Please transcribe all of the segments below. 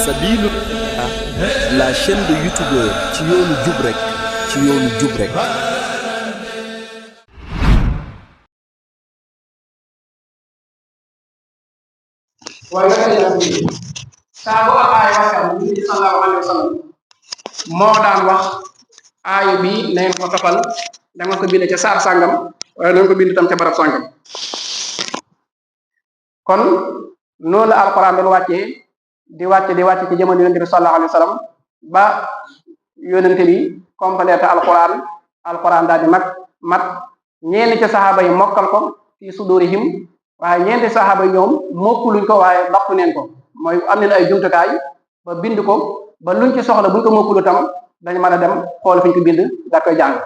Sabilu la chaîne de youtubeur ci yoonu jub rek ci yoonu jub rek. waaye nag yàlla bi saa bu ak aaya waxtaan bi ñu sallallahu alayhi wa sallam moo daan wax aaya bi nañ ko toppal dama ko bind ca saar sàngam waaye nañ ko bind tam ca barab sàngam. kon noonu la alquran doon wàccee di wàcce ci jamono yonente bi sallallahu alayhi wa sallam ba yonente bi complété alquran daal di mat ñeenti ca saxaaba yi mokkal ko fi sudurihim waaye ñeenti saxaaba yi ñoom mokkuluñ ko waaye daptu neen ko mooy am nañ ay jumtukaay ba bind ko ba luñ ci soxla buñ ko mokkulu tam dañ mën a dem xool fi ñu ko bind da koy jàng.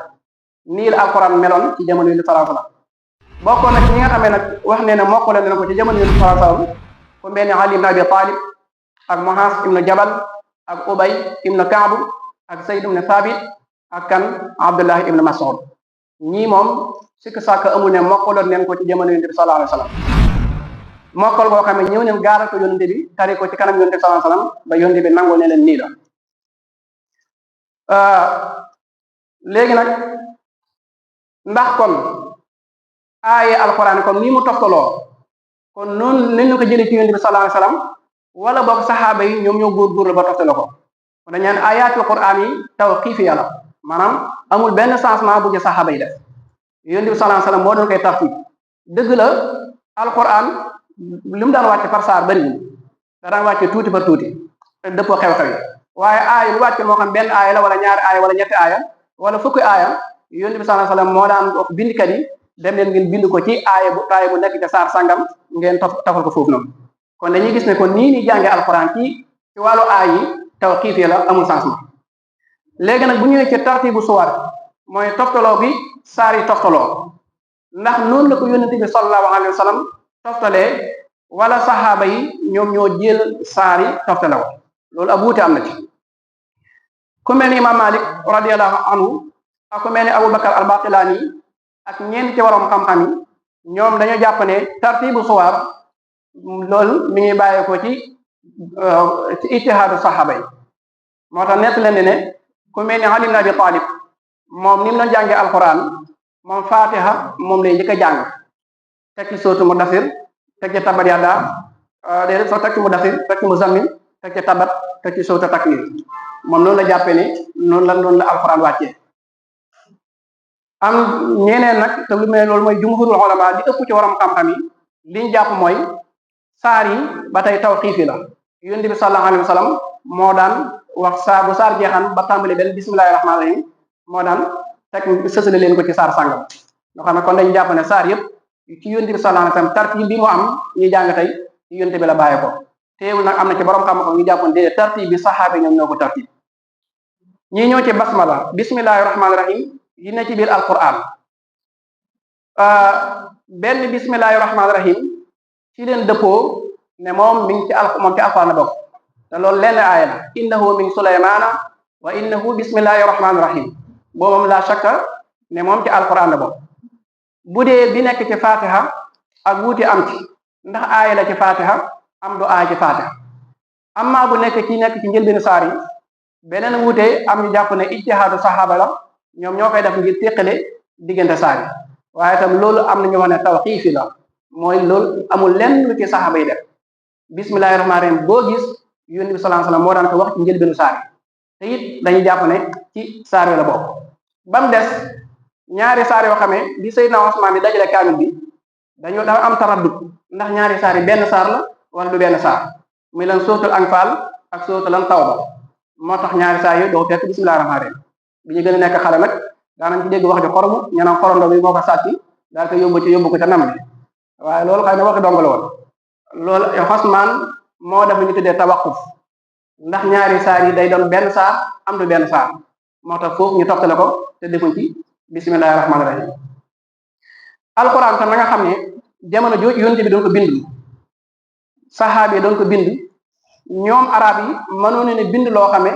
nii la alquran meloon ci jamono yonente sallallahu alayhi wa sallam bokkoon nag ñi nga xamee nag wax ne ne mokkale na ko ci jamono yonente sallallahu alayhi wa sallam ku mel ni Ali ibn Abi Talib ak Muaz ibn Jabal ak Ubay ibn Ka'b ak Zayd ibn Thabit ak kan Abdullah ibn Mas'ud ñii moom sikk sàkk amul ne mokkaloon neen ko ci jamono yonente bi sallallahu alayhi wa sallam mokkal koo xam ne ñëw neen gaaral ko yonente bi tari ko ci kanam yonente bi sallallahu alayhi wa sallam ba yonente bi nangoo ne leen nii la. léegi nag ndax kon aaye alxuraan kon nii mu toftaloo kon noonu lañ ko jëlee ci yonente bi sallallahu alayhi wa sallam wala boog saxaaba yi ñoom ñoo góorgóorlu ba toftale ko kon dañ naan ayatul quraan yi tawqiifiya la maanaam amul benn changement bu ci saxaaba yi def yonente bi sallallahu alayhi wa sallam moo doon koy tartib dëgg la alquran li mu daan wàcce par saar bariwul da daan wàcce tuuti par tuuti te dëppoo xew-xew yi waaye aaya bu wàcce moo xam benn aaya la wala ñaari aaya wala ñetti aaya wala fukki aaya yonente bi sallallahu alayhi wa sallam moo daan wax bindkat yi dem leen ngeen bind ko ci aaya bu nekk ca saar sàngam ngeen tafal ko foofu noonu kon dañuy gis ne kon nii ni jàngee alquran ci wàllu aay yi tawqiif la amul changement. léegi nag bu ñëwee ci tartibu suwar mooy toftaloo gi saar yi toftaloo ndax noonu la ko yonente bi sallallahu alayhi wa sallam toftalee wala saxaaba yi ñoom ñoo jël saar yi toftale ko loolu ab wuute am na ci ku mel ni imam Malik radiyallahu anhu ak ku mel ni Abubakar al-Baqilani ak ñenn ci waroom xam-xam yi ñoom dañoo jàpp ne tartibu suwar loolu mi ngi bàyyee ko ci ijtihaadu saxaaba yi moo tax nett leen ne ku mel ni Ali ibn Abi Talib moom ni mu doon jàngee alquran moom fatiha moom lay njëkk a jàng teg ci sootu Mudaththir teg ci tabat yàlla déedéet soo teg ci Mudaththir teg ci Muzammil teg ci tabat teg ci sootu Takwir moom noonu la jàppee ni noonu la alquran wàccee. am ñeneen nag te lu mel loolu mooy jumhurul ulama li ëpp ci waram xam-xam yi liñ jàpp mooy saar yi ba tey tawqiifi la yonent bi sallallahu alayhi wa sallam moo daan wax bu saar jeexan ba tàmbali benn bismillahi rahmaani rahim moo daan teg sësale leen ko ci saar sàngam nga xam ne kon dañ jàpp ne saar yëpp ci yonent bi sallallahu alayhi wa sallam tartiib bi mu am ñuy jàng tey ci yonent bi la bàyyee ko teewul nag am na ci borom xam-xam ñu jàppoon de tartiib bi saxaaba ñoom ñoo ko tartiib ñii ñëw ci basmala bismillahi rahmaani rahim yi ne ci biir alquran benn bismillahi rahmaani rahim ci leen dëppoo ne moom mi ngi ci alquran la bokk te loolu lenn aaya la innahu min sulaymana wa innahu bismillahi rahmaani rahim boo moom la shakka ne moom ci alquran la bokk bu dee bi nekk ci fatiha ak wuuti am ci ndax aaya la ci fatiha am du aaya ci fatiha amma bu nekk ci njëlbeenu saar yi beneen wuute am ñu jàpp ne ijtihaadu saxaaba la ñoom ñoo koy def ngir téqale diggante saar yi waaye tam loolu am na ñu wax ne tawqiifi la mooy loolu amul lenn lu ci saxaaba yi def bismillahi rahmaani rahim boo gis yonent bi sallallahu alayhi wasallam moo daan ko wax ci njëlbeenu saar yi te it dañuy jàpp ne ci saar yi la bokk ba mu des ñaari saar yoo xamee bi Seydina Usmaan di dajale kaamil bi dafa am taraddud ndax ñaari saar yi benn saar la wala du benn saar muy lan suratul Anfaal ak suratul lan Tawba moo tax ñaari saar yi doo fekk bismillahi rahmaani rahim bi ñu gën a nekk xale nag daanañ ci dégg wax ji xoromu ñanam xorondo bi moo ko sàcc daal ko yóbbu ko ca nam bi waaye loolu xëy na waxi dong la woon loolu Usmaan moo def ñu tuddee tawaquf ndax ñaari saar yi day doon benn saar am du benn saar moo tax foofu ñu toftale ko te defuñ ci bismillahi rahmaani rahim alquran tam na nga xam ne jamono jooju yonent bi doon ko bind saxaaba yi doon ko bind ñoom arab yi mënoon ne bind loo xame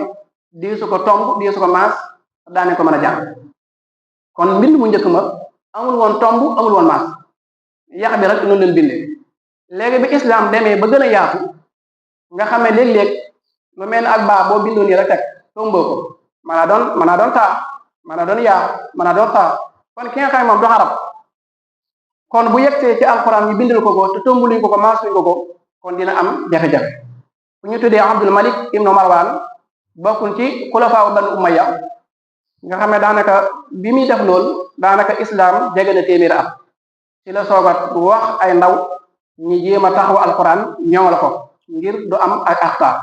diisu ko tomb diisu ko maas daane ko mën a jàng kon mbind mu njëkk ma amul woon tomb amul woon maas yax bi rek noonu leen bindee léegi bi islam demee ba gën a yaatu nga xam ne léeg-léeg lu mel ne ak baa boo bindoon nii rek teg tomboo ko mën naa doon taa mën naa doon yaa mën naa doon taa kon ki nga xam ne moom du arab kon bu yegsee ci alquran ñu bindal ko te tombuluñ ko maasuñ ko kon dina am jafe-jafe ku ñu tuddee Abdul Malik ibnu Marwan bokkul ci xulafaa banu Umayya nga xam ne daanaka bi muy def loolu daanaka islam jege na téeméeri at ci la soogat wax ay ndaw ñi jéem a taxaw alquran ñoŋal ko ngir du am ak axtaar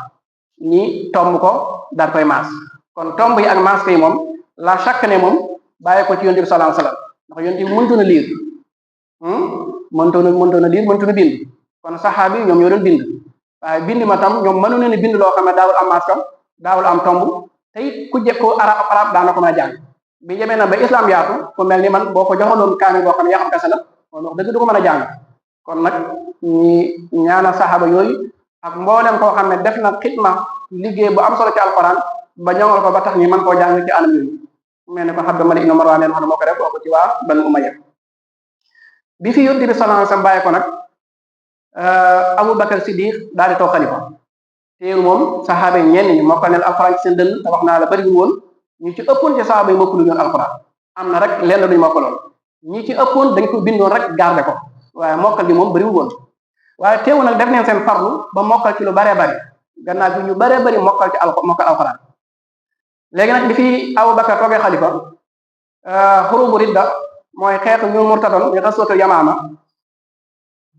ñi tomb ko daal koy maas kon tomb yi ak maas yi moom la chaque ne moom bàyyi ko ci yonent bi sallallahu alayhi wasallam ndax yonent bi mëntoon a liir mëntoon a liir mëntoon a bind kon saxaabi ñoom ñoo doon bind waaye bind ma tam ñoom mënu ne bind loo xam ne daawul am maas kam daawul am tomb te it ku jekko arab daana ko mën a jàng bi jemee na ba islam yaatu ku mel ni man boo ko joxaloon kaamil boo xam ne yaa xam kese la kon wax dëgg du ko mën a jàng kon nag ñi ñaana saxaaba yooyu ak mboolem koo xam ne def na xidma liggéey bu am solo ci alquran ba ñoŋal ko ba tax ñi mën koo jàng ci anam yooyu mel ne ko Abdul Malik ibn Marwan leen xam ne moo ko def boo ko ci waa Banu Umayya bi fi yonent bi sallallahu alayhi wasallam bàyyi ko nag Abu Bakar Siddiq daal di toog xalifa teeru moom saxaaba yi ñenn ñi mokkal neen alquran ci seen dënn te wax naa la bariwul woon ñu ci ëppoon ci saxaaba yi mokkalu ñoon alquran am na rek lenn duñu mokkaloon ñi ci ëppoon dañ ko bindoon rek garde ko waaye mokkal bi moom bariwul woon waaye teewu nag def neen seen farlu ba mokkal ci lu baree bari gannaaw bi ñu baree bari mokkal ci mokkal alquran léegi nag bi fi Abu Bakar toogee xalifa xurubu ridda mooy xeetu ñu murtadoon ñu xasootul Yamaama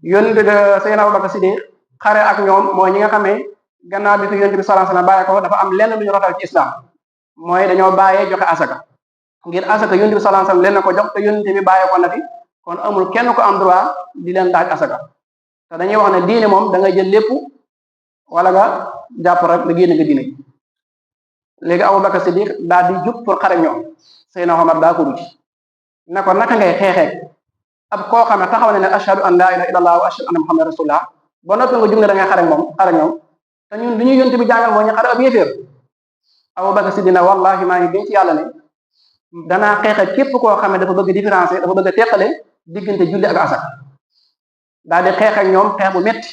yónni Seydina Abu Bakar Siddiq xare ak ñoom mooy ñi nga xamee gannaaw bi fi yonent bi sallallahu alayhi wasallam bàyyi ko dafa am lenn lu ñu rotal ci islam mooy dañoo bàyyee joxe asaka ngir asaka yonent bi sallallahu alayhi wasallam leen ko jox te yonent bi bàyyee ko na fi kon amul kenn ko am droit di leen laaj asaka te dañuy wax ne diine moom da ngay jël lépp wala nga jàpp rek da génn nga diine léegi Abu Bakar Siddiq daal di jub pour xare ñoom Seydina Omar daa ko ruti ne ko naka ngay xeexee ab koo xam ne taxaw ne ne ashhadu an la ilaha illallah wa ashhadu anna muhammadan rasulullah ba noppi nga jug ne da ngay xare ñoom te ñun li ñu yonent bi jàngal moo ñu xare ab yéeféer Abu Bakar Siddiq ne wallahi maa ngi gën ci yàlla ne danaa xeex képp koo xam ne dafa bëgg différencier dafa bëgg a teqale diggante julli ak asak daal di xeex ak ñoom xeex bu metti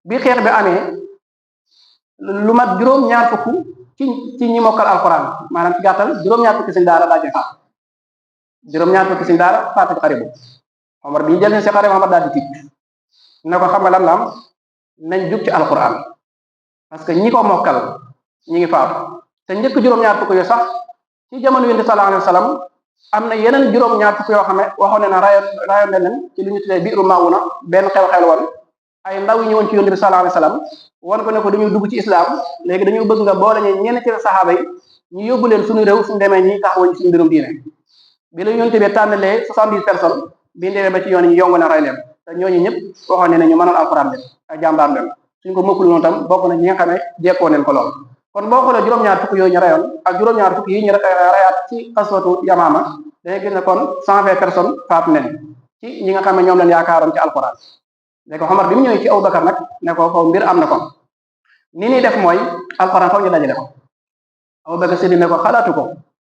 bi xeex bi amee lu mat juróom-ñaar fukk ci ñi mokkal alquran maanaam ci gàttal juróom-ñaar fukki sëñ daara daal di faat juróom-ñaar fukki sëñ daara faatu ci xare boobu Omar bi ñu jël si xare Omar daal di tiit ne ko xam nga lan la am nañ jug ci alquran parce que ñi ko mokkal ñi ngi faatu te njëkk juróom-ñaar fukk yo sax ci jamono yonent sallallahu alayhi wasallam am na yeneen juróom-ñaar fukk yoo xam ne waxoon ne na rayoon na leen ci li ñu tuddee biiru Mawuna benn xew-xew woon ay ndaw yi ñëwoon ci yonent bi sallallahu alayhi wasallam wan ko ne ko dañuy dugg ci islam léegi dañu bëgg nga boole ñu ñenn ci saxaaba yi ñu yóbbu leen suñu réew suñu demee ñi taxawuñ suñu mbirum diine bi la yonent bi tànnalee 70 personnes bi ndewee ba ci yoon yi yongu na ray leen te ñooñu ñëpp waxoon ne ñu mënoon alxuraan leen ay jàmbaar leen suñ ko mokkul noonu tam bokk na ñi nga xam ne jekkoo neen ko lool kon boo xoolee juróom-ñaar fukk yooyu ñu rayoon ak juróom-ñaar fukk yi ñu rayaat ci xaswatu Yamaama day gis ne kon 120 personnes faatu nen ci ñi nga xam ne ñoom leen yaakaaroon ci alxuraan léegi Omar bi mu ñëwee ci Abu Bakar nag ne ko foofu mbir am na kon ni ñuy def mooy alxuraan foofu ñu dajale ko Abu Bakar Siddiq ne ko xalaatu ko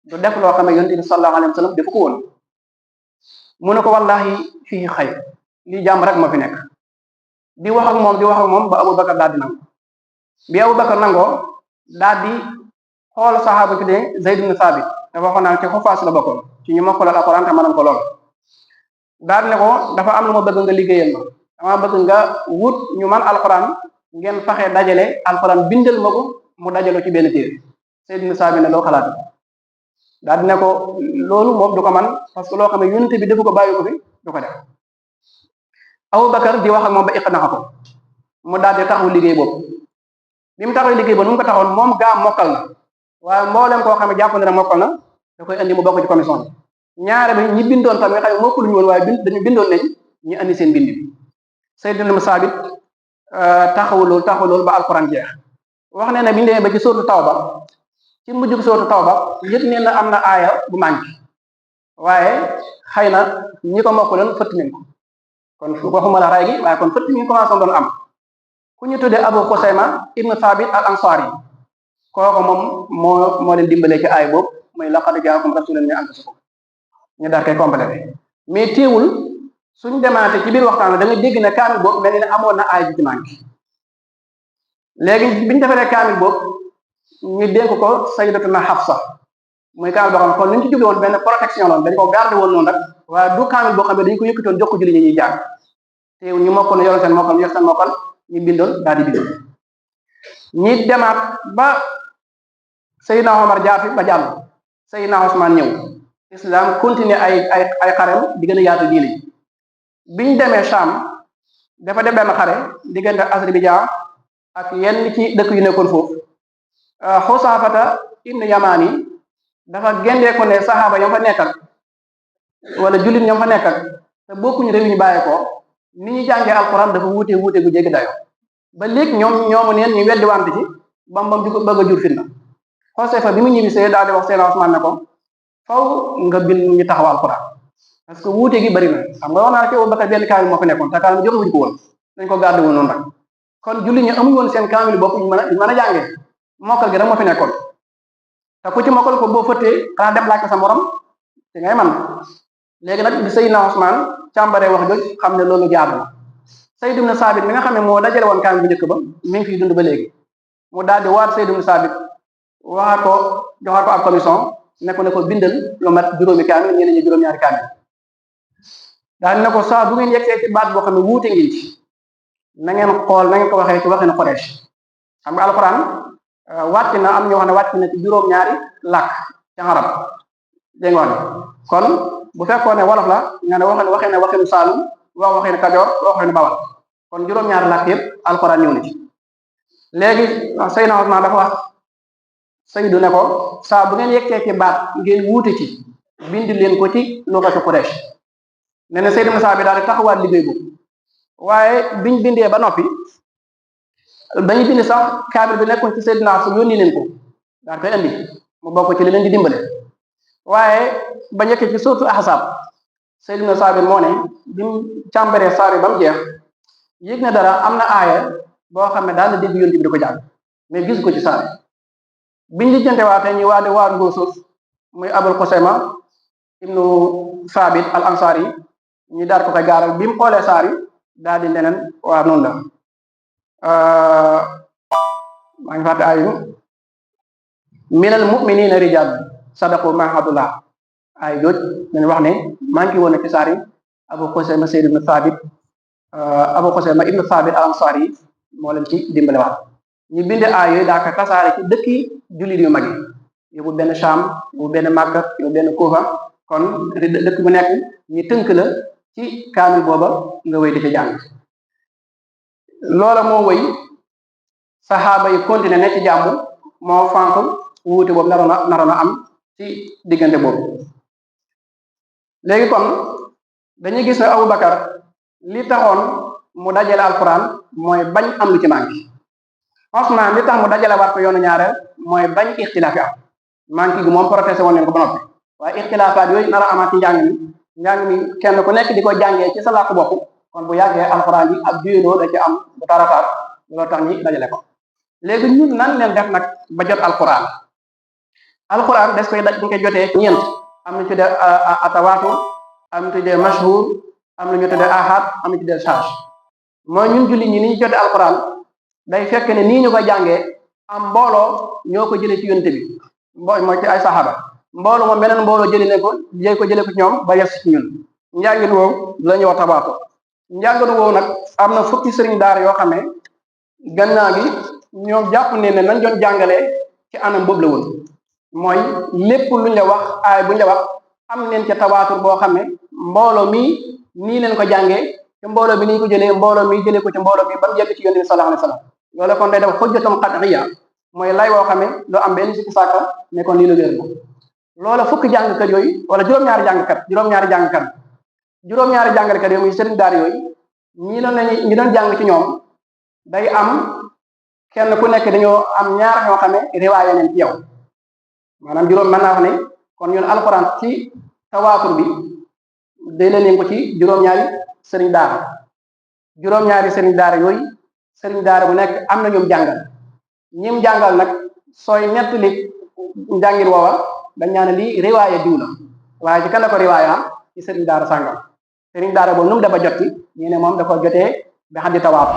du def loo xam ne yonent bi sallallahu alayhi wasallam defu ko woon mu ne ko wallahi fii xayr lii jàmm rek moo fi nekk di wax ak moom ba Abu Bakar daal di nangu bi Abu Bakar nangoo daal di xool saxaaba ki de Zayd ibn Thabit te waxoon naa ci xufaas la bokkoon ci ñu mokkalal alxuraan te mënoon ko lool daal ne ko dafa am lu ma bëgg nga liggéeyal ma dama bëgg nga wut ñu man alxuraan ngeen faxe dajale alxuraan bindal ma ko mu dajaloo ci benn téere Zayd ibn Thabit ne loo xalaat daal di ne ko loolu moom du ko man parce que loo xam ne yonent bi defu ko bàyyi ko fi du ko def Abu Bakar di wax ak moom ba iqnaa ko mu daal di taxawu liggéey boobu bi mu taxawee liggéey boobu nu mu ko taxawoon moom gaa mokkal na waaye mboolem koo xam ne jàpp na ne mokkal na da koy indi mu bokk ci commission bi ñaare bi ñi bindoon tamit nga xam ne mokkalu ñu woon waaye dañu bindoon nañ ñu andi seen bind bi Sayd ibn Musaabit taxawu loolu ba alquran jeex wax ne bi ñu demee ba ci sóotu Tawba ci mujjug sóotu Tawba yëpp nee na am na aaya bu manqué waaye xëy na ñi ko mokkaloon fëtt nañ ko kon waxuma la ray gi waaye kon fëtt ñu commencé doon am ku ñu tuddee Abu Xusayma ibn Thabit al Ansari kooku moom moo leen dimbalee ci aay boobu mooy laqad jaakum rasulun min anfusikum ñu daal koy complété mais teewul suñ demaate ci biir waxtaan da nga dégg ne kaamil boobu mel ne amoon na aay ji ci manqué léegi biñu defaree kaamil boobu ñu dénk ko sayyidatuna Hafsa muy kaamil boo xam ne kon ni ñu ci jóge woon benn protection loon dañ ko garder woon noonu rek waaye du kaamil boo xam ne dañu ko yëkkatoon jox ko julli ñi ñuy jàng te ñu mokkoon yoroon seen mokkal ñu yor seen mokkal ñu bindoon daal di bind ñi demaat ba Seydina Omar jaafi ba jàll Seydina Ousmane ñëw islam continuer ay xarem di gën a yaatu diine biñ demee Sham dafa dem benn xare diggante Azerbaïdjan ak yenn ci dëkk yu nekkoon foofu Xusaafata ibnu Yamaani dafa gendee ko ne saxaaba ñoom fa nekkal wala jullit ñoom fa nekkal te bokkuñu réew ñu bàyyee ko ni ñu jàngee alquran dafa wuute gu jéggi dayo ba léegi ñoomu neen ñu weddi wante ci bam di ko bëgg a jur fitna Xoseyfa bi mu ñibbisee daal di wax Seydina Usmaan ne ko faw nga bind ñu taxaw alquran parce que wuute gi bëri na xam nga wax naa ci Abubakar benn kaamil moo fa nekkoon te kaamil joxuñu ko woon dañ ko gàddu woon noonu rek kon jullit ñi amuñu woon seen kaamil bopp ñu mën a jàngee mokkal gi rek moo fi nekkoon te ku ci mokkal ko boo fëttee xanaa dem laaj ko sa morom te ngay man léegi nag bi Seydina Usmaan càmbaree wax joj xam ne loolu jaadu na Sayd ibn Saabit mi nga xam ne moo dajale woon kaamil bu njëkk ba mi ngi fiy dund ba léegi mu daal di waat Sayd ibn Saabit waxaat ko joxaat ko ab commission ne ko bindal lu mat juróomi kaamil ñeneen ñi juróom-ñaari kaamil daal ne ko saa bu ngeen yegsee ci baat boo xam ne wuute ngeen ci na ngeen xool na ngeen ko waxee ci waxinu Quraysh xam nga alquran wàcc na am ñoo xam ne wàcc na ci juróom-ñaari làkk ci arab dégg nga wax ne kon bu fekkoon ne wolof la nga ne waxee ne waxinu Saalum waxee ne Kajoor waxee ne Bawal kon juróom-ñaari làkk yëpp alquran ñëw na ci léegi Seydina Usmaan dafa wax Saydu ne ko saa bu ngeen yegsee ci baat ngeen wuute ci bind leen ko ci lugatu Quraysh ne na Seydina Musaa bi daal di taxawaat liggéey boobu waaye biñ bindee ba noppi dañu bind sax kaamil bi nekkoon ci Seydina su yónni leen ko daal koy andi mu bokk ci li leen di dimbale waaye ba njëkk ci suuratu Ahzab Seydina Musaa bi moo ne bimu càmbaree saar yi ba mu jeex yëg na dara am na aaya boo xam ne daal na dégg yonent bi di ko jàng mais gis ko ci saar yi biñ li jënte waatee ñu waade waar ngoo suuf muy Abul Xusayma ibnu Saabit al Ansari ñu daal ko koy gaaral bi mu xoolee saar yi daal di leneen waa noonu la maa ngi fàtte ayu minal mu'minina rijal sadaqu ma ahadullah ay jooj dañu wax ne maa ngi woon ci saar yi Abu Xusayma Sayd ibnu Saabit Abu Xusayma ibnu Saabit al Ansari moo leen ci dimbale waat ñu binde aay yooyu daa ko tasaare ci dëkki jullit yu mag yi yóbbu benn Sham yóbbu benn Makka yóbbu benn Kufa kon dëkk bu nekk ñu tënk la ci kaamil booba nga wéy di ci jàng loola moo wéy saxaaba yi continué ne ci jàmm moo fànq wuute boobu naroon a am ci diggante boobu léegi kon dañuy gis ne Abubakar li taxoon mu dajale alquran mooy bañ am lu ci manqué Usmaan li tax mu dajale waat ko yoonu ñaareel mooy bañ ixtilaaf yi am manqué gi moom protesté woon nañ ko ba noppi waaye ixtilaafaat yooyu nar a amaat ci njàng mi kenn ku nekk di ko jàngee ci sa làkk bopp kon bu yàggee alxuraan yi ak duyaloo da ci am bu tarataar loolu tax ñi dajale ko léegi ñun nan leen def nag ba jot alxuraan des koy dañ koy jotee ñeent am na tuddee atawaatu am na tuddee mashhur am na ñu tuddee ahad am na tuddee charge mooy ñun julli ñi ni ñu jotee alxuraan day fekk ne nii ñu koy jàngee am mbooloo ñoo ko jëlee ci yonte bi mooy ci ay saxaaba mbooloo moom beneen mbooloo jëlee ko jëlee ko ci ñoom ba yes ci ñun njàngin woowu la ñuy wax tabaatu njàngin woowu nag am na fukki sëriñ daara yoo xam ne gannaaw gi ñoom jàpp ne nañ doon jàngalee ci anam boobu la woon mooy lépp luñ la wax aay buñ la wax am neen ca tawaatur boo xam ne mbooloo mi nii leen ko jàngee ci mbooloo bi ni ñu ko jëlee mbooloo mi jëlee ko ci mbooloo mi ba mu yegg ci yonent bi sallallahu alayhi wa sallam loolu kon day def xujjatum qat'iyya mooy lay woo xam ne doo am benn sikki sàkka ne kon lii la wér na loola fukki jàngkat yooyu wala juróom-ñaari jàngalekat yooyu muy sëriñ daar yooyu ñi doon jàng ci ñoom day am kenn ku nekk dañoo am ñaar ñoo xam ne riwaaye nañ ci yow maanaam juróom mën naa wax ne kon ñun alxuraan ci tawaatur bi day leen ko ci juróom-ñaari sëriñ daara yooyu sëriñ daara bu nekk am na ñoom jàngal ñim jàngal nag sooy nettali njàngin woowa dañ ñaan lii riwaaye diw la waaye ci kan la ko riwaaya ci sëriñ daara sàngam sëriñ daara boobu nu mu dafa jot ci ñu ne moom dafa jotee bi xaddi tawaatu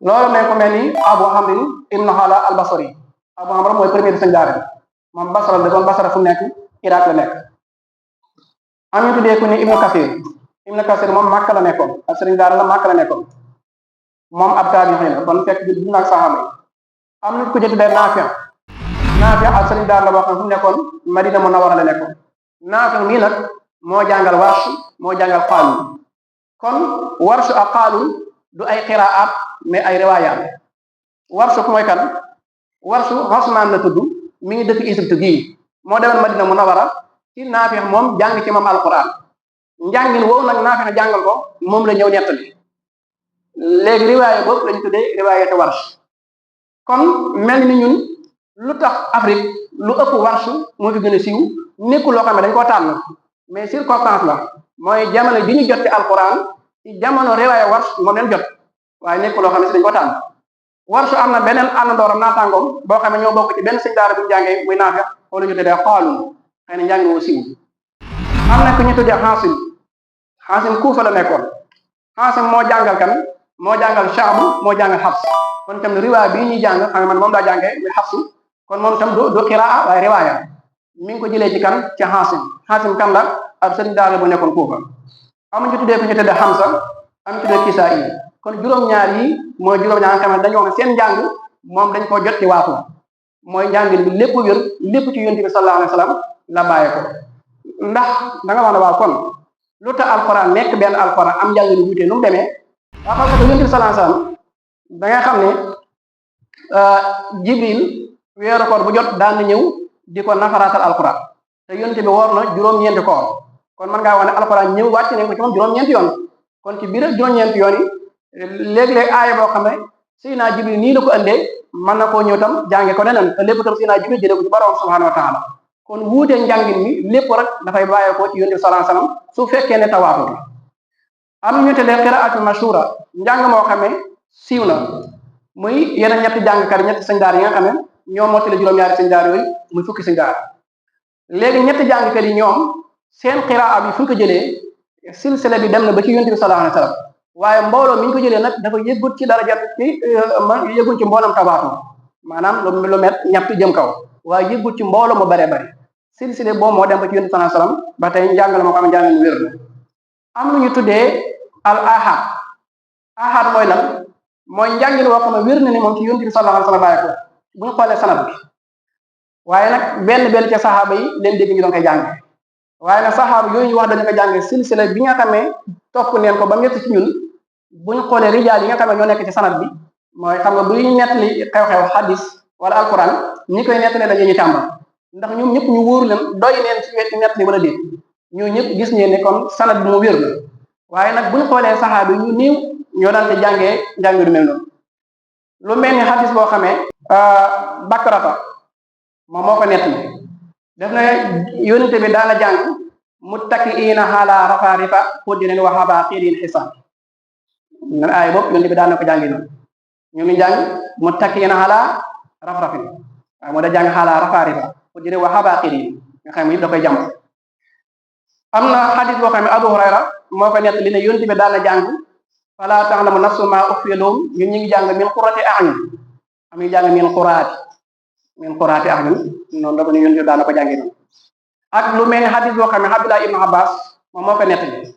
loolu ne ko mel ni Abu Amrin ibnu Hala al-Basri Abu Amr mooy premier sëriñ daara bi moom Basra la doon Basra fu nekk Irak la nekk. am ñu tuddee ku ni Ibnu Kasir moom Makka la nekkoon ak sëriñ daara la Makka la nekkoon moom ab taabi'i la kon fekk dund ak saxaaba yi. am na ku ci tuddee Naafi ak sëriñ daara la boo xam fu nekkoon Madina Munawwara la nekkoon Naafi mii nag moo jàngal Warsh moo jàngal Qaalun kon Warsh ak Qaalun du ay qiraat mais ay riwaayaat. Warsh mooy kan Warsh Usmaan la tudd mi ngi dëkk Égypte gii moo demoon Madina Munawwara ci Naafi moom jàng ci moom alquran njàngin woowu nag Naafi jàngal ko moom la ñëw nettali léegi riwaaya boobu lañu tuddee riwaayatu Warsh. kon mel ni ñun lu tax Afrique lu ëpp Warsh moo fi gën a siiw nekkul loo xam ne dañ koo tànn mais circonstance la mooy jamono bi ñu jot ci alquran ci jamono riwaaya Warsh moom leen jot waaye nekkul loo xam ne si dañ ko tànn. Warsh am na beneen àndandooram naataangoom boo xam ne ñoo bokk ci benn sëñ daara bu ñu jàngee muy Naafi wala ñu tuddee Qaalun xëy na njàng woo siiw. am na ku ñu tuddee Xaasim Kuufa la nekkoon Xaasim moo jàngal kan moo jàngal Shaam moo jàngal Hafs kon tam riwaaya bii ñuy jàng xam ne man moom laa jàngee muy Hafs kon moom tam du qiraa waaye riwaaya mi ngi ko jëlee ci kan ci Xaasim kan la ab sëriñ daara bu nekkoon Kuufa. am ñu tuddee ku ñu tuddee Hamza am ñu tuddee Kisaa'i kon juróom-ñaar yi mooy juróom-ñaar nga xam ne dañoo wax ne seen njàng moom dañ koo jot ci waatu mooy njàngin bi lépp wér lépp ci yonent bi sallallahu alayhi wa sallam la bàyyee ko ndax da nga wax ne waaw kon lu tax alquran nekk benn alquran am njàng lu wuute nu mu demee waaw parce que yonent bi sallallahu alayhi wa sallam da nga xam ne Jibril weeru koor bu jot daan na ñëw di ko nafaraatal alquran te yonent bi woor na juróom-ñeenti koor kon mën ngaa wax ne alquran ñëw wàcc nañ ko ci moom juróom-ñeenti yoon kon ci biir juróom-ñeenti yoon yi léeg-léeg aaya boo xam ne Seydina Jibril nii la ko andee mën na koo ñëw tam jànge ko neneen te lépp tam Seydina Jibril jëlee ko ci borom subhanahu wa taala kon wuutee njàngin mi lépp rek dafay bàyyeekoo ci yonent bi sallallahu alayhi wasallam su fekkee ne tawaatur la. am ñu tuddee qiraatu mashhura njàng moo xam ne siiw na muy yeneen ñetti jàngkat ñetti sëñ daara yi nga xam ne ñoom moo tële juróom-ñaari sëñ daara yooyu muy fukki sëñ daara léegi ñetti jàngkat yi ñoom seen qiraa bi fu ñu ko jëlee silsila bi dem na ba ci yonent bi sallallahu alayhi wasallam waaye mbooloo mi ñu ko jëlee nag dafa yëggut ci daraja ci yëggut ci mboolam tawaatur maanaam lu met ñett jëm kaw waaye yëggut ci mbooloo mu bare bari silsile boobu moo dem ba ci yonent sallallahu alayhi wasallam ba tey njàngale moo xam ne njàngale wér na. am lu ñu tuddee al ahad mooy lan mooy njàngin woo xam ne wér na ne moom ci yonent bi sallallahu alayhi wasallam bàyyi ko bu ñu xoolee sanad bi waaye nag benn ca saxaaba yi leen dégg ñu doon koy jàng waaye nag saxaaba yooyu ñu wax dañu ko jàng silsila bi nga xamee topp neen ko ba mu yegg ci ñun bu ñu xoolee rijaal yi nga xam ne ñoo nekk ci sanad bi mooy xam nga bu ñu nettali xew-xew hadis wala alquran ñi koy nettali dañu ñu càmbar ndax ñoom ñëpp ñu wóoru leen doy neen ci nettali wala déet ñoo ñëpp gis ngeen ne kon sanad bi mu wér la waaye nag bu ñu xoolee saxaaba yi ñu néew ñoo daan di jàngee njàng du mel noonu lu mel ni hadis boo xamee Bakrata moom moo ko nettali def na yónente bi daana jàng muttakiina ala rafarifa xuddirin wa abaaqirin xisan nan aay boobu yónente bi daana ko jàngi noonu ñu ngi jàng muttakiina ala rafrafin waaye moo da jàng ala rafarifa xuddirin wa abaaqirin nga xam ne yëpp da koy jàmm. am na xadis boo xam ne Abu Hurayra moo ko nettali ne yónente bi daana jàng fala ta'lamu nafsun ma ukhfiya lahum ñun ñu ngi jàng min qurrati a'yun am ñu jàng min qurrati a'yun noonu la ko ñu yónente daana ko jàngi noonu. ak lu mel ni hadis boo xam ne Abdullah ibn Abbas moom moo ko nettali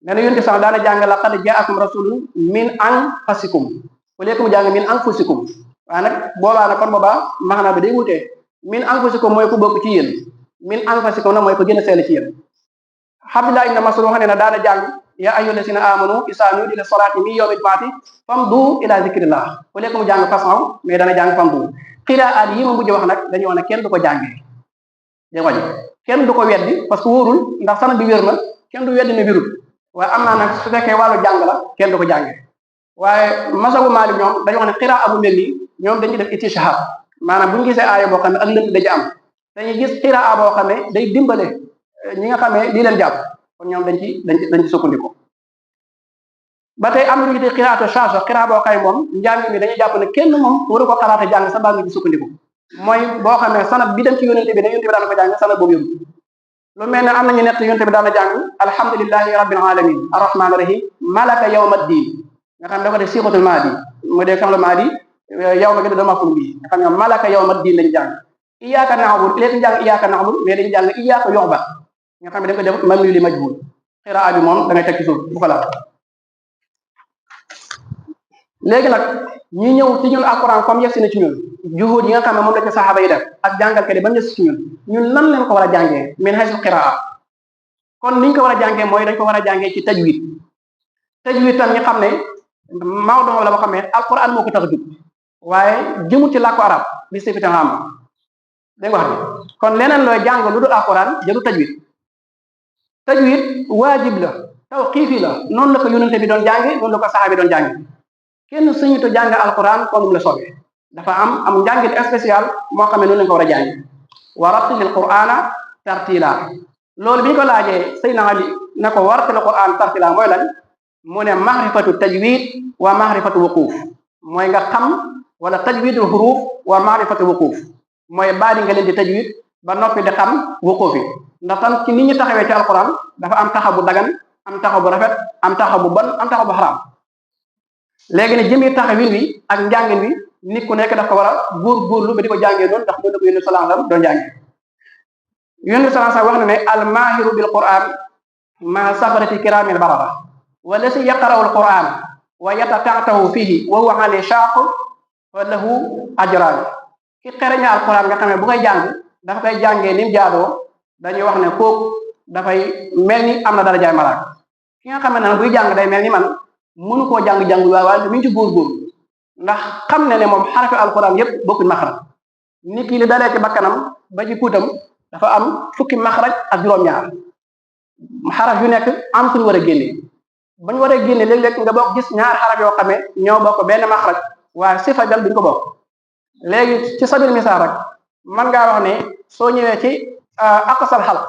nee na yonent sax daana jàng laqad ja'akum rasulun min anfusikum wala mu jàng min anfusikum waaye nag boobaa nag kon boobaa maanaam bi day wutee min anfusikum mooy ku bokk ci yéen min anfusikum nag mooy ko gën a sell ci yéen. Abdullah ibn Mas'ud wax ne na daana jàng ya ayyuhallazina amanu izaa nuudiya lis-salaati min yawmil jumu'ati famdu ila zikrillah wala mu jàng façon mais dana jàng famdu qiraat yi ma mujj wax nag dañu wax ne kenn du ko jàngee dégg nga kenn du ko weddi parce que wóorul ndax sanad bi wér na kenn du weddi ne wérul waaye am naa nag su fekkee wàllu jàng la kenn du ko jàngee waaye masabu Maalik ñoom dañu wax ne qiraa bu mel nii ñoom dañuy def istishhaad maanaam bu ñu gisee aaya boo xam ne ak lënt da ci am dañuy gis qiraa boo xam ne day dimbale ñi nga xam ne lii leen jàpp kon ñoom dañ ci sukkandiku. ba tey am na lu ñu tuddee qiraatu shaadha qiraa boo xay moom njàng mi dañuy jàpp ne kenn moom waru ko xalaate jàng sa baa ngi ci sukkandiku mooy boo xam ne sanad bi dem ci yonente bi ne yonente bi daan ko jàng sanad boobu yóbbu lu mel ne am nañu nett yonte bi daana jàng alhamdulillahi rabbil alamin arrahmanir rahim malaka yawmaddin nga xam ne da ko def siixatul maadi mu dee fi'lu maadi yow ma gi da maful bi nga xam ne malaka yawmaddin lañu jàng iyyaka na'budu léegi jàng iyyaka na'budu mais dañu jàng iyyaka yu'bad nga xam ne dañ ko def mamnu li majhul xiraa bi moom da ngay teg ci suuf bu ko laal léegi nag ñi ñëw ci ñun alquran comme yegsi na ci ñun juhud yi nga xam ne moom la ci saxaaba yi def ak jàngalkat yi ba mu yegsi ci ñun lan leen ko war a jàngee min haysul qiraa kon niñ ko war a jàngee mooy dañ ko war a jàngee ci tajwid tam ñu xam ne Maodo la boo xam ne alquran moo ko tax a jug waaye jëmut ci làkku arab bi sifitan am dégg nga wax bi kon leneen looy jàng lu dul alquran jëru tajwid waajib la tawqiifi la noonu la ko yonente bi doon jànge noonu la ko saxaaba bi doon jànge kenn suñutu jàng alquran kon mu la soobee dafa am njàngit spécial moo xam ne noonu lañ ko war a jàng wa rattilil qur'ana tartila loolu bi ñu ko laajee Seydina Ali na ko warattil qur'an tartila mooy lan mu ne mahrifatu tajwid wa mahrifatu wuquf mooy nga xam wala tajwidul huruf wa mahrifatu wuquf mooy baadi nga leen di tajwid ba noppi di xam wuquf yi ndax tam ci nit ñi taxawee ci alquran dafa am taxaw bu dagan am taxaw bu rafet am taxaw bu bon am taxaw bu xaraam léegi ne jëmi taxawin wi ak njàngin wi nit ku nekk daf ko war a góorgóorlu ba di ko jàngee noonu ndax noonu la ko yónni sallallahu alayhi wasallam doon jàngee yónni sallallahu alayhi wasallam wax na ne al maahiru bil quran ma safarati kiramil barara wala si yaqra'u al quran wa yatata'tahu fihi wa huwa ali shaq fa lahu ajran ki xereña al quran nga xam ne bu koy jàng dafa koy jàngee ni mu jaadoo dañuy wax ne kooku dafay mel ni am na darajaay malaaka ki nga xam ne nag buy jàng day mel ni man mënu koo jàng waaye mi ngi ci góorgóorlu ndax xam ne ne moom xarafi alquran yëpp bokkuñ maxraj nit ki li dalee ci bakkanam ba ci puutam dafa am fukki maxraj ak juróom-ñaar xaraf yu nekk am suñu war a génne ba ñu war a génne léeg-léeg nga bokk gis ñaar xaraf yoo xam ne ñoo bokk benn maxraj waaye sifa jal duñ ko bokk léegi ci sabil misaal rek man ngaa wax ne soo ñëwee ci aqsal xalq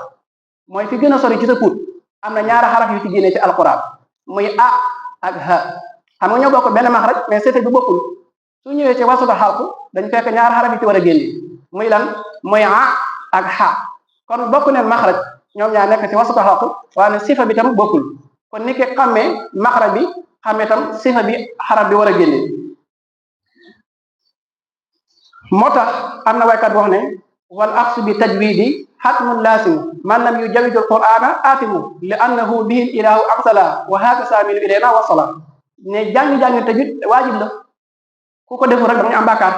mooy fi gën a sori ci sa puut am na ñaari xaraf yu ci génnee ci alquran muy a ak ha xam nga ñoo bokk benn maxraj mais sifa bi bokkul su ñëwee ci wasuta xalq dañ fekk ñaari xaraf yi ci war a génne muy lan muy a ak ha kon bokk neen maxraj ñoom ñaar nekk ci wasuta xalq waaye sifa bi tam bokkul kon ni ki xammee maxraj bi xammee tam sifa bi xaraf bi war a génne moo tax am na waykat wax ne wal axsu bi tajwidi xatmun laasimu man lam yujawidul qur'ana aatimu li annahu bihi ilahu aqsala wa haka saaminu ilayna wasala ne jàng-jàng tajwid waajib la ku ko defu rek da nga am bàkkaar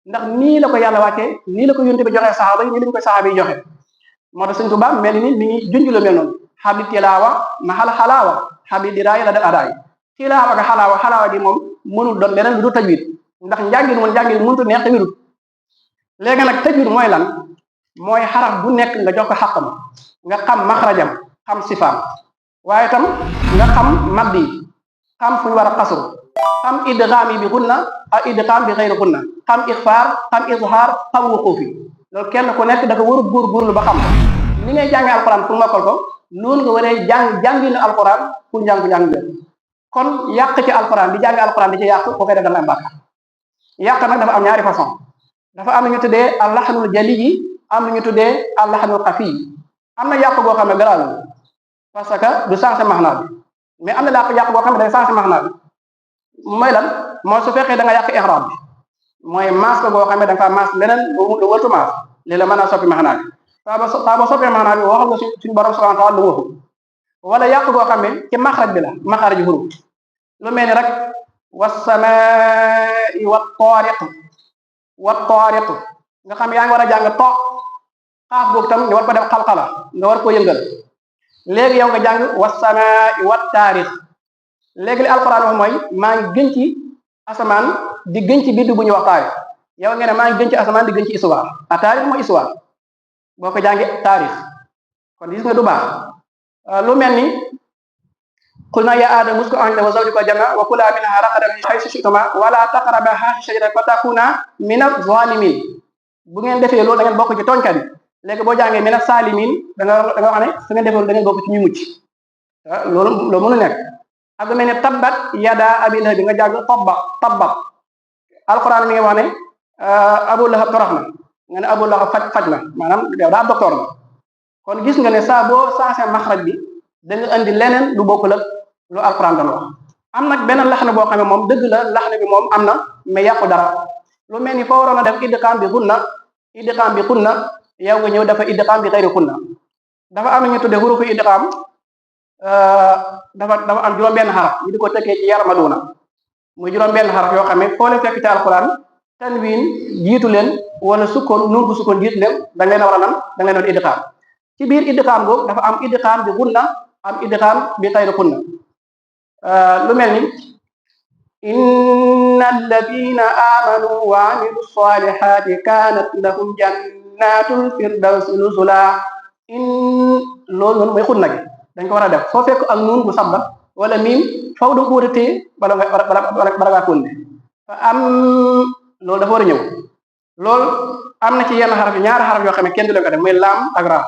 ndax nii la ko yàlla wàccee nii la ko yonte bi joxee saxaaba yi nii lañu koy saxaaba yi joxe moo tax Sëñ Tuubaa mel ni mi ngi junj lu mel noonu xabli tilaawa mahal xalaawa xabli diraaya la def adaay tilaawa ak xalaawa gi moom mënul doon leneen lu du tajwid ndax njàngin mënut neex te wirut léegi nag tajwid mooy lan mooy xaraf bu nekk nga jox ko xàqam nga xam maxrajam xam sifaam waaye tam nga xam maddi xam fu ñu war a xasru xam idgaam yi bi gunna ak idgaam bi xëyri gunna xam ixfaar xam izhaar xam wuquufi loolu kenn ku nekk dafa war a góorgóorlu ba xam ni ngay jàngee alquran pour mokkal ko noonu nga waree jànginu alquran pour njàng kon yàq ci alquran di jàng alquran di ci yàq boo koy def da nga am bàkkaar yàq nag dafa am ñaari façon dafa am na ñu tuddee allaxanul jali yi am na ñu tuddee allaxanul xafi yi am na yàq goo xam ne garaaw parce que du changé maxnaa bi mais am na yàq goo xam ne day changé maxnaa bi mooy lan mooy su fekkee da nga yàq ihraab bi mooy maas ko goo xam ne da nga faa maas leneen lu wërtu maas lii la mën a soppi maxnaa bi saa ba soppee maxnaa bi waxal nga suñu borom subhanahu wa taala lu waxul wala yàq goo xam ne ci maxraj bi la maxaraj huruf lu mel ni rek wassamaa'i wat taariq nga xam yaa ngi war a jàng to xaaf boobu tam nga war ko def xalxala nga war ko yëngal léegi yow nga jàng wassamaa'i wat taariq léegi li alquran wax mooy maa ngi gën ci asamaan di gën ci biddu bu ñu wax taarix yow nga ne maa ngi gën ci asamaan di gën ci histoire a taarix mooy histoire boo ko jàngi taarix kon gis nga du baax lu mel ni qulna ya aadamu uskun anta wa zawjuka janna wa kula minha ragadan haythu shi'tuma wala taqraba hadhihi shajarata fatakuna mina zalimin bu ngeen defee loolu da ngeen bokk ci tooñkat yi léegi boo jàngee mina salimin da nga wax ne su ngeen defee loolu da ngeen bokk ci ñu mucc loolu mënu nekk ak lu mel ne tabbat yada abi lahab bi nga jàng tabbat alquran mi ngi wax ne abu lahab torox na nga ne abu lahab faj na maanaam yow daa docteur la kon gis nga ne saa boo saasee maxraj bi da nga andi leneen lu bokkul ak lu alquran doon wax. am nag beneen laxne boo xam ne moom dëgg la laxne bi moom am na mais yàqu dara lu mel ni foo waroon a def idgham bi xunna yow nga ñëw dafa idgham bi xayri xunna. dafa am na ñu tudde hurufu idgham dafa am juróom-benn xaraf ñu di ko tëkkee ci yarmaduna muy juróom-benn xaraf yoo xam ne foo leen fekk ci alquran tanwin jiitu leen wala sukkoon nun bu sukkoon jiitu leen da ngeen a war a nan da ngeen a idgham ci biir idgham boobu dafa am idgham bi xunna am idgham bi xayri xunna. lu mel ni inna alladina amanu wa amilu salihati kanat lahum jannatul firdawsi nuzula loolu noonu mooy xunna gi dañ ko war a def foo fekk ak nuun bu sabba wala miim faw da nga ko war a téye bala ngaa konde fa am loolu dafa war a ñëw loolu am na ci yenn xaraf yi ñaari xaraf yoo xam ne kenn du leen ko def muy laam ak raa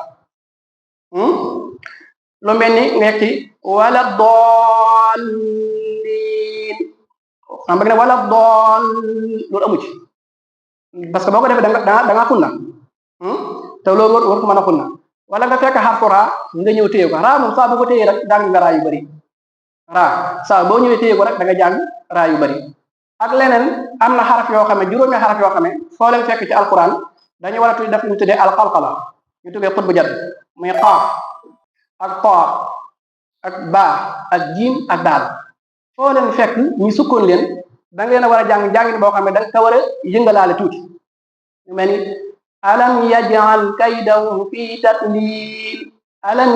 lu mel ni nekk ci wala dallin xam nga ne wala dool loolu amu ci parce que boo ko defee da nga xunna te loolu war ko mën a xunna wala nga fekk xarfu raa nga ñëw téye ko raa moom saa boo ko téye rek jàng nga raa yu bëri raa saa boo ñëwee téye ko rek da nga jàng raa yu bëri ak leneen am na xaraf yoo xam ne juróomi xaraf yoo xam ne foo leen fekk ci alquran dañu war a tudd def ñu tuddee alqalqala ñu tuddee xut bu jar muy xaaf ak xaa ak baa ak jiim ak daal foo leen fekk ñu sukkoon leen da ngeen a war a jàng jàngin boo xam ne da nga war a yëngalaale tuuti ñu mel ni alam yaj'al kaydahum fi tadlil alam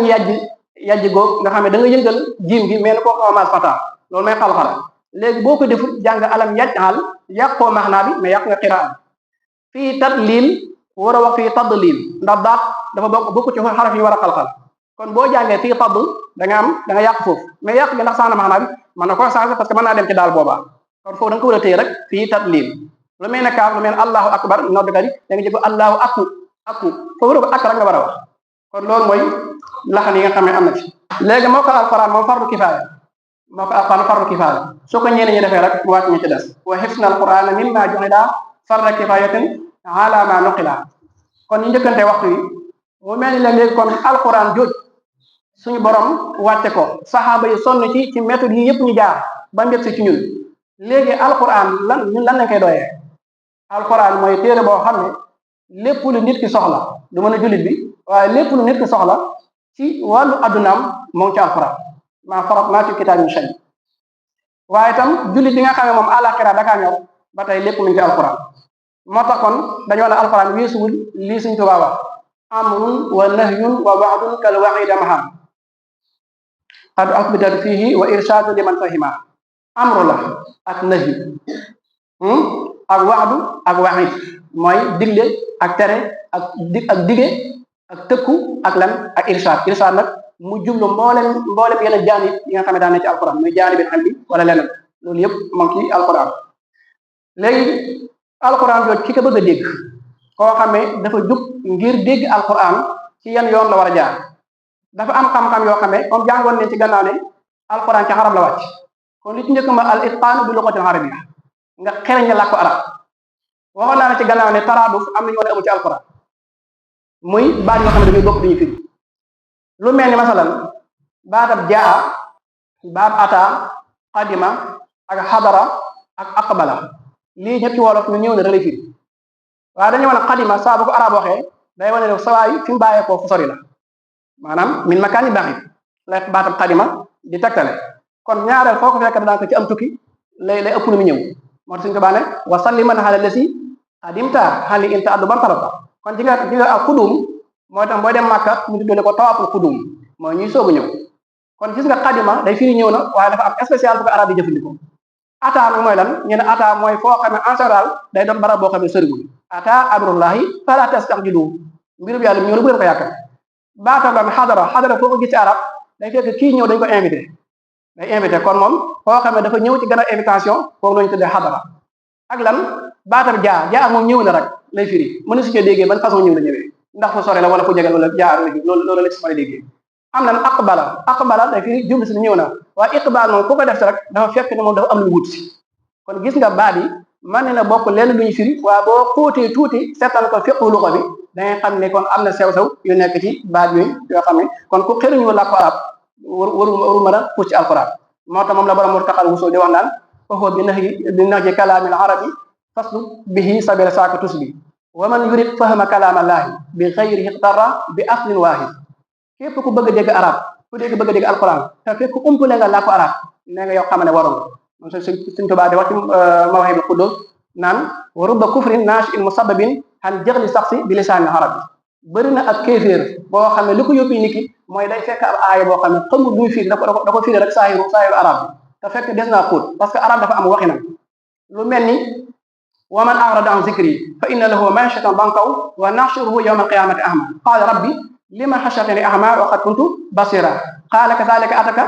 yaj goog nga xam ne da nga yëngal jiim gi mel ni koo xaw a maas fata loolu may xalxala léegi boo ko defut jàng alam yaj'al yàqoo maxnaa bi mais yàq nga qiraa fii tadlil war a wax fii tadlil ndax daat dafa bokk ci xaraf yi war a xalxal kon boo jàngee fii tadd da nga yàq foofu mais yàq gi ndax sax na maxnaa bi mën na ko changé parce que mën naa dem ci daal boobaa kon foofu da nga ko war a téye rek fii tadlil lu mel ne kaaf lu mel ne allahu akbar noddkat yi da nga jëg allahu aku foofu la ko ak rek nga war a wax kon loolu mooy laxan yi nga xam ne am na ci léegi moo ko alquran moom fardu kifaaya su ko ñeneen ñi defee rek mu wàcc ñu ci des wa hifna alquran mimma ju'ila farda kifayatin ala ma nuqila kon ñu njëkkante waxtu yi mu mel ni la léegi kon alquran jooj suñu borom wàcce ko saxaaba yi sonn ci méthode yi yëpp ñu jaar ba mbir si ci ñun léegi alquran ñun lan lañ koy doyee alquran mooy téere boo xam ne lépp lu nit ki soxla du mën a jullit bi waaye lépp lu nit ki soxla ci wàllu addunaam moo ngi ci alquran maa farat maa ci kitaab min shay waaye itam jullit bi nga xam ne moom àlaxira dakaa ñor ba tey lépp mu ngi ci alquran moo tax kon dañoo ne alquran weesuwul lii suñ Tuubaa wax amrun wa nahyun wa wa'dun kal wa'ida maham qad asbitat fihi wa irshadu liman fahima amru la ak nahyu ak wa'du ak wa'id mooy digle ak tere ak dige ak tëkku ak lan ak irshad nag mu jublu mboolem yeneen jaanib yi nga xam ne daan na ci alquran muy jaanib bi xam bi wala leneen loolu yëpp moom ci alquran léegi alquran jooju ki ko bëgg a dégg koo xam ne dafa jug ngir dégg alquran ci yan yoon la war a jaar dafa am xam-xam yoo xam ne comme jàngoon nañ ci gannaaw ne alquran ci arab la wàcc kon li ci njëkk ma al itqaan bi lugatil arabiyya nga xereñ la ko arab waxoon naa ne ci gannaaw ne taraaduf am nañu war a amu ci alquran muy baat yoo xam ne dañuy bokk duñu firi lu mel ni masalan baatab jaa baat ata qadima ak xadara ak aqbala lii ñetti wolof ñu ñëw ne rële firi waaye dañu wane qadima saa bu ko arab waxee day wane ne sawaay fi mu bàyyeekoo fu sori la maanaam min makaani ba'id la baatab qadima di tegtale kon ñaareel foo ko fekk daan ko ci am tukki lay ëpp lu mu ñëw moo tax suñu ko baane wa salliman ala lasi qadimta xali inta addu ban tarata kon ji nga ak xudum mooy tam booy dem Màkka ñu tuddee ko tawaaful xudum mooy ñuy soog a ñëw kon gis nga qadima day firi ñëw na waaye dafa am spécial bu ko arab yi jëfandikoo ata nag mooy lan ñu ne ata mooy foo xam ne en général day doon barab boo xam ne soriwul ata amrullahi fala tastajilu mbirum yàlla mi ñëw la bu leen ko yàkkal baatam la xadara foo ko gis ci arab day fekk kii ñëw dañ ko invité kon moom foo xam ne dafa ñëw ci gën a invitation foofu lañu tuddee xadara ak lan baatam jaa moom ñëw na rek lay firi mën na su cee déggee ban façon ñëw la ñëwee ndax fu sore la wala fu jege wala jaar loolu la ci mën a déggee am na aqbala day firi jublu si ñëw na waaye iqbal moom ku ko def si rek dafa fekk ne moom dafa am lu wut si kon gis nga baat yi man na bokk lenn lu ñu firi waaye boo xóotee tuuti seetal ko fiqhu luxa bi da ngay xam ne kon am na sew-sew yu nekk ci baat yooyu yoo xam ne kon ku xëruñu làkku arab waru mën a puus ci alquran moo tax moom la borom Murtaqal Wusul di wax naan foofu bi nax ji kalaamil arabi faslu bihi sabila saaka tusbi wa man yurid fahma kalaamallaahi bi xayri ixtara bi aslin waahid képp ku bëgg a dégg arab ku bëgg a dégg alquran te fekk umpule nga làkku arab ne nga yow xam ne waroon moom Sëñ Tuubaa di wax ci Mawaahibul Quddus naan wa rubba kufrin naashi'in musabbabin an jaxli saxsi bi lisaanil arabi bëri na ak kéeféer boo xam ne li ko yóbbi nit ki mooy day fekk ab aaya boo xam ne xamul luy firi da ko firi rek saahiru arab bi te fekk des naa xóot parce que arab dafa am waxinam lu mel ni wa man a'rada an zikri fa inna lahu ma'ishatan dankaw wa nahshuruhu yawma al-qiyamati a'ma qala rabbi lima hashartani a'ma wa qad kuntu basira qala kadhalika ataka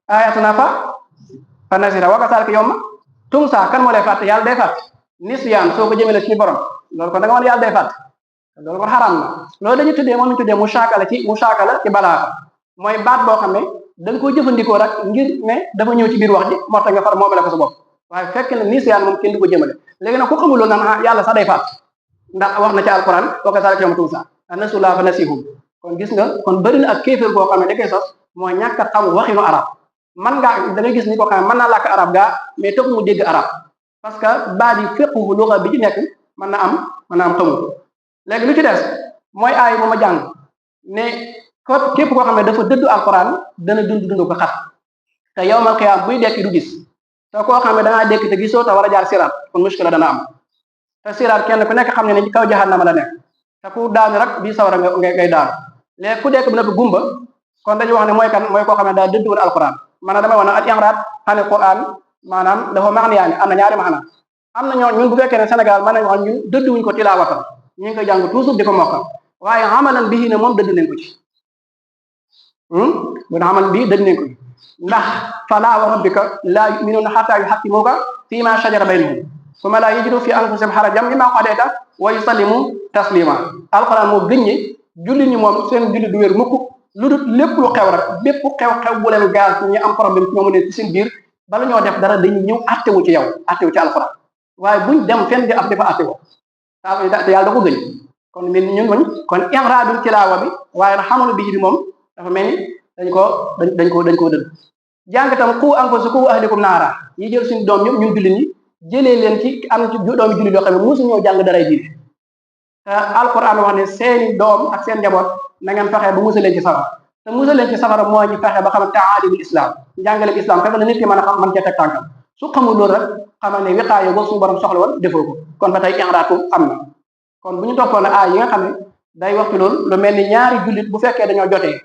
ayatuna fa nasira wa kadhalika yawma tunsa kan moo lay fàtte yàlla day fàtte nisyaan soo ko jëmale ci borom loolu kon da nga woon yàlla day fàtte loolu kon xaram na loolu dañu tuddee moom ñu tuddee mushakala ci balaaxa mooy baat boo xam ne da nga koy jëfandikoo rek ngir ne dafa ñëw ci biir wax ji moo tax nga far moomale ko sa bopp waaye fekk na nisyaan moom kenn du ko jëmale léegi nag ku xamul loolu naan yàlla sax day fàtte ndax wax na ci alquran wa kadhalika yawma tunsa nasullaaha fa nasihum kon gis nga kon bëri na ak kéeféer boo xam ne da koy sos mooy ñàkk a xam waxinu arab man ngaa da ngay gis ni ko xam ne mën naa làkk arab gaa mais taxu mu dégg arab parce que baat yi fiqhu luga bi ci nekk mën na am xamul léegi lu ci des mooy aay bu ma jàng ne képp koo xam ne dafa dëddu alquran dana dund ko xat te yawmal qiyaam buy dekki du gis te koo xam ne dangaa dekk te gisoo te war a jaar siraat kon muskila dana am te siraat kenn ku nekk xam ne ci kaw jahannama la nekk te ku daanu rek bii sawara ngay daanu léegi ku dekk bi nag gumba kon dañuy wax ne mooy kan mooy koo xam ne daa dëddu woon alquran maanaam damay wax ne al i'raad xane quran maanaam dafa maanaam am na ñaari maanaam am na ñoo ñun bu fekkee ne Sénégal mën nañu wax ñun dëdduwuñ ko tilaawatan ñu ngi koy jàng toujours di ko mokkal waaye amalan bii ne moom dëdd nañ ko ci bu na amal bii dëdd nañ ko ci ndax falaa wa rabbika laa yu'minuuna hattaa yuhakkimuuka fiimaa shajara baynahum summa laa yajidu fii anfusihim harajan mimmaa qadayta wa yusallimu tasliima alxuraan moo gëñ ñi jullit ñi moom seen jullit du wér mukk lu dul lépp lu xew rek bépp xew bu leen gaal ñu am problème ci ñoom ne ci seen biir bala ñoo def dara dañuy ñëw attewu ci yow attewu ci alxuraan waaye buñ dem fenn di ab dafa attewu te yàlla da ko gëñ kon mel ni ñun kon i'raadul tilaawa bi waaye nag xamalu bi bi moom dafa mel ni dañ koo dëdd jàng tam qu anfusakum wa ahlikum naara yi jël suñu doom ñëpp ñun jullit ñi jëlee leen ci am ci doomi jullit yoo xam ne mosu ñoo jàng daray diine te alquran wax ne seeni doom ak seen njaboot na ngeen fexe ba musal leen ci safara te musal leen ci safara mooy ñu fexe ba xam taalimul islam njàngaleem islam fexe la nit ki mën a xam mën cee teg tànkam su xamul loolu rek xamal ne wiqaayo boobu suñu borom soxla woon defoo ko kon ba tey i'raad am na kon bu ñu toppoon aay yi nga xam ne day wax ci loolu lu mel ni ñaari jullit bu fekkee dañoo jotee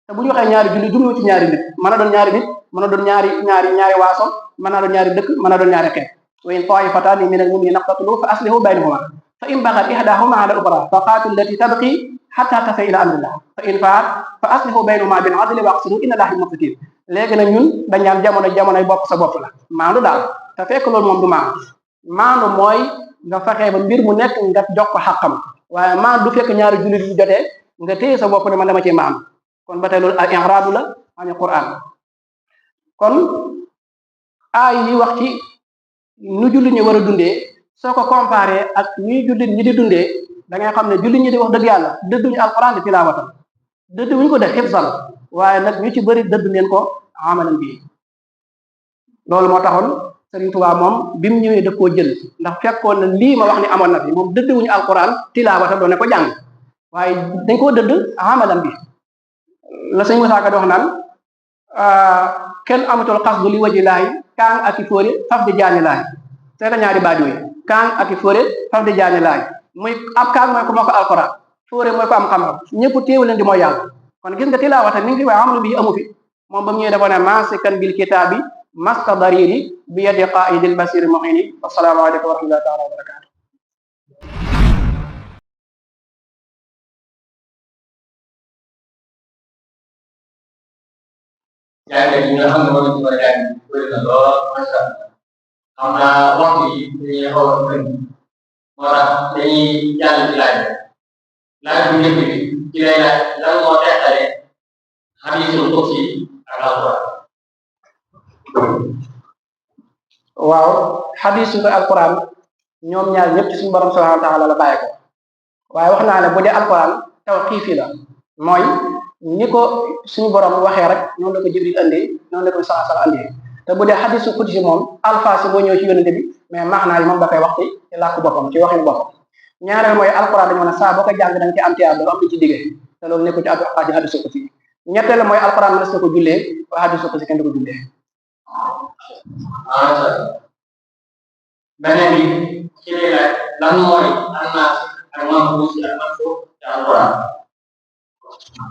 te bu ñu waxee ñaari jullit jublu ci ñaari nit mën a doon ñaari nit mën a doon ñaari waaso mën a doon ñaari dëkk mën a doon ñaari xeet wa in taa'ifataani minal mu'miniina iqtatalu fa aslihu baynahumaa fa in baghat ihdaahuma ala al-ukhraa fa qaatilu llati tabghi hattaa tafi'a ilaa amrillah fa in fa'at fa aslihu baynahumaa bil 'adli wa aqsituu inna llaaha yuhibbul muqsitiin léegi nag ñun dañ naan jamonoy bopp sa bopp la maandu daal te fekk loolu moom du maandu mooy nga fexe ba mbir mu nekk nga jox ko xàqam waaye maandu du fekk ñaari jullit yu jotee nga téye sa bopp ne man dama ci maandu kon ba tey loolu al i'raadu la ani Qur'an kon aay yi wax ci nu jullit ñi war a dundee soo ko comparé ak ñuy jullit ñi di dundee da ngay xam ne jullit ñi di wax dëgg yàlla dëdduñu alquran di tilaawatan dëdduñu ko def xifsan waaye nag ñu ci bëri dëdd leen ko amalan bii loolu moo taxoon Sëriñ Tuubaa moom bi mu ñëwee daf koo jël ndax fekkoon na lii ma wax ni amoon na fi moom dëdduwuñu alquran tilaawatan doon ne ko jàng waaye dañ koo dëdd amalan bi la sëñ Musaa Ka di wax naan kenn amatul xasdu li waji laay kaang ak i fóore faf di jaani laay seeta ñaari baat yooyu kaang ak i fóore faf di jaani laay muy ab kaang mooy ko moo ko alquran fóore mooy ko am xam-xam ñëpp téewu leen di mooy yàlla kon gis nga tilaawata mi ngi fi waaye amalu bi amu fi moom ba mu ñëwee dafa ne maasikan bil kitaabi maska dariri bi yadi qaidil basiri muhini assalaamu aleykum wa rahmatullahi taala wa barakatu jàngat yi nga xam ne moom la ñu war a jàng bëri na lool macha allah xam naa waxtu yi dañuy xaw a tënk moo tax dañuy jàll ci laaj bu njëkk bi ci lay laaj lan moo teqale hadiisul qudsi ak alquran waaw xadiisu ko alquran ñoom ñaar ñëpp ci suñu borom subhanahu wa taala la bàyyi ko waaye wax naa ne bu dee alquran tawqiifi la mooy ni ko suñu borom waxee rek noonu la ko Jibril andee noonu la ko sallallahu alayhi wa sallam andee te bu dee xadiisu qudsi moom alfaasi boo ñëw ci yonente bi mais maanaa yi moom da koy wax ci làkk boppam ci waxin boppam ñaareel mooy alquran dañu ne saa boo ko jàng da nga ci am tiyaab doo am lu ci diggee te loolu nekkul ci xaaji xadiisu qudsi ñetteel mooy alquran mën na ko jullee waaye xadiisu qudsi kenn du ko jullee. beneen bi ci lay laaj lan mooy annaas ak mansuux ak mansuux ci alquran.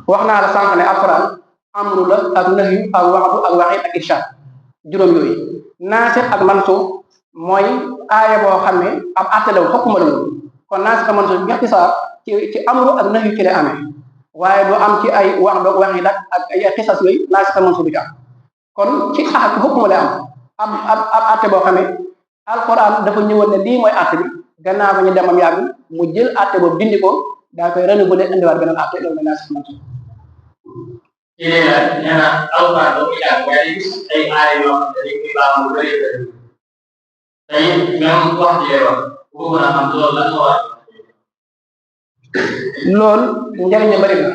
wax naa la sànq ne alquran amru la ak nahyu ak waxdu ak waxiid ak irshaad juróom yooyu naasix ak mansuux mooy aaya boo xam ne ab àtte la xukuma la kon naasix ak mansuux ixtisaar ci amru ak nahyu ci lay amee waaye du am ci ay waxdu ak waxiid ak ay xisas yooyu naasix ak mansuux du ci am kon ci xax xukuma lay am ab àtte boo xam ne alquran dafa ñëwoon ne lii mooy àtte bi gannaaw ba ñu demam yàgg mu jël àtte boobu dindi ko daa koy renouveler indiwaat beneen àtte loolu mooy naasix mansuux. ci lay laaj nee na alquran doo ko jàng waaye gis ay aaya yoo xam ne dañ koy baax lu bëri bëri tey même wax ji wax bu ko mën a xam loolu lan moo war loolu njëriñ la bëri na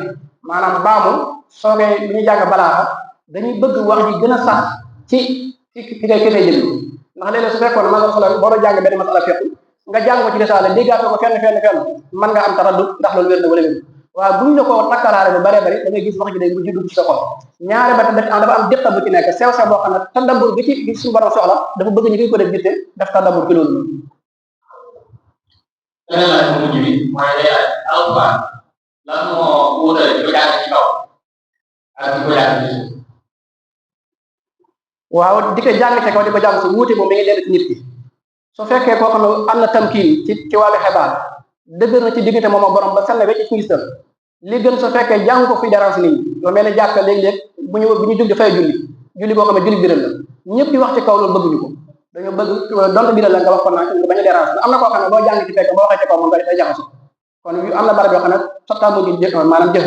maanaam baamu soo koy bu ñu jàng balaaxa dañuy bëgg wax ji gën a sax ci fi ngay jël ndax léeg-léeg su fekkoon masala boo doon jàng benn masala fekk nga jàng ko ci risaala déggaatoo ko fenn mën nga am taraddud ndax loolu wér na wala wér waaye buñ la ko takkaraare bu bëree bëri da ngay gis wax ji day mujj dugg ci sa xol ñaare ba dafa am dëkk bu ci nekk sew sew boo xam ne tadabbur bi ci suñu borom soxla dafa bëgg ñu koy ko def jitte def tadabbur ci loolu. beneen laaj bu mujj bi mooy day laaj alquran lan moo wutale di ko jàng ci kaw ak di ko jàng ci suuf. waaw di ko jàng ci kaw di ko jàng si wuute moom mi ngi leen ci nit ki su fekkee koo xam ne am na tamkiin ci wàllu xibaar dëgër na ci diggante moom ak borom ba sell wecc ci ngistal li gën su fekkee jàng ko fi dérange nit ñi lu mel ne jàkk léeg-léeg bu ñu jug dafay julli boo xam ne julli biral la ñëpp di wax ci kaw loolu bëgguñu ko dañoo bëgg donte biral la nga wax ko naa bañ a dérange am na koo xam ne boo jàng ci fekk boo waxee ci kaw moom day jaxasu kon am na barab yoo xam ne sottaamu gi maanaam jëf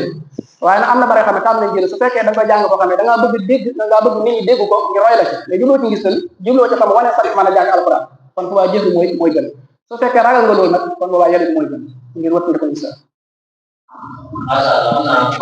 waaye nag am na barab yoo xam ne tam nañ jël su fekkee da nga koy jàng koo xam ne da ngaa bëgg nit ñi dégg ko ngir roy la ci mais jubloo ci ngistal jubloo ci xam wane sax mën a jàng alquran kon fu waa jëf mooy gën su fekkee ragal nga loolu nag kon boobaa yàlla mooy gën ngir wattu ko ngistal. Macha Allah,